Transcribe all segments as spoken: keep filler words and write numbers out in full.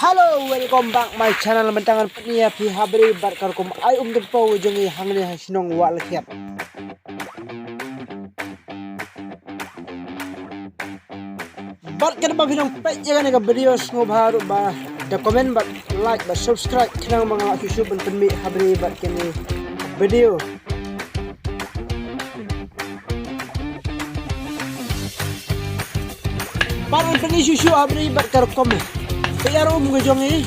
Hello, welcome back my channel. Mynta ngan pyni ïa phi ha bri bad ka rukom ai um tympew jong ngi hangne ha shnong Wahlakhiat. Bad kane ba phi nang peit ïa kane ka video, sngewbha ruh ba da comment bad like bad subscribe khnang ba nga lah shuh shuh ban pynmih ha bri bad kane ka video. Bad ngan pyni shuh shuh ha bri bad ka rukom peit ïa ruh um ka jong ngi.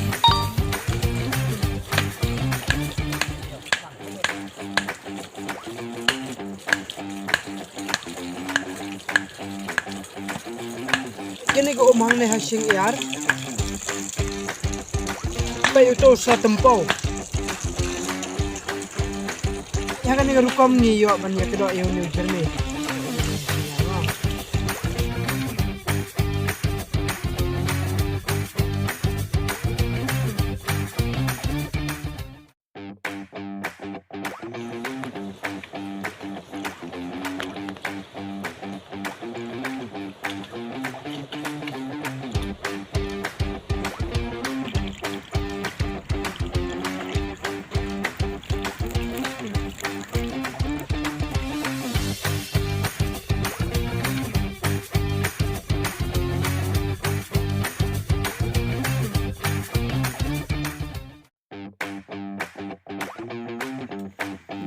Kine ki um hangne ha sing ïar. Peit uto sa tympew. Ïa kane ka rukom ngi ïoh ban ïa kdoh ïa une u jyrni.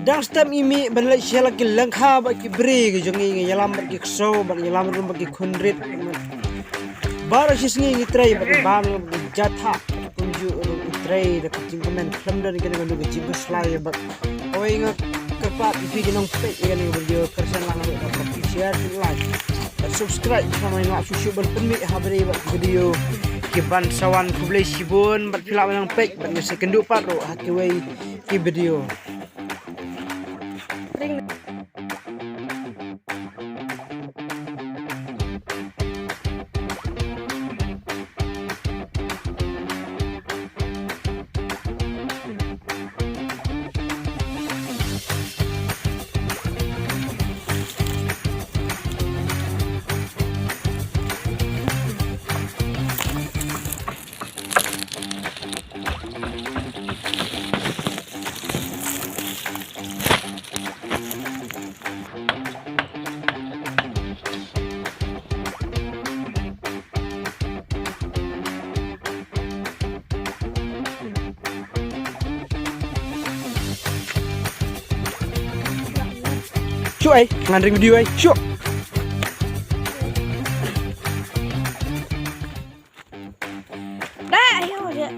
Dang step ngi mih ban leit sha la ki lyngkha bad ki bri ki jong ngi, ngi ïalam bad ki ksew bad ngi ïalam ruh bad ki khunrit. Baroh shi sngi ngi trei bad ngi bam ruh bad ngi jatha. Kumjuh ruh ngi trei da ka jingkmen khlem don kane ka jingkhuslai bad oi nga kyrpad ïa phi ki nongpeit ïa kane ka video, kyrshan lang ruh da ka share, like bad subscribe, khnang ba ngin lah shuh shuh ban pynmih ha bri bad ki video ki ban sa wan. Khublei shibun bad phi lah ban nang peit bad ngin sa ïakynduh pat ruh ha kiwei ki video. Shu ai, ngan ring video ai. Shu. Dah, ayo, dia.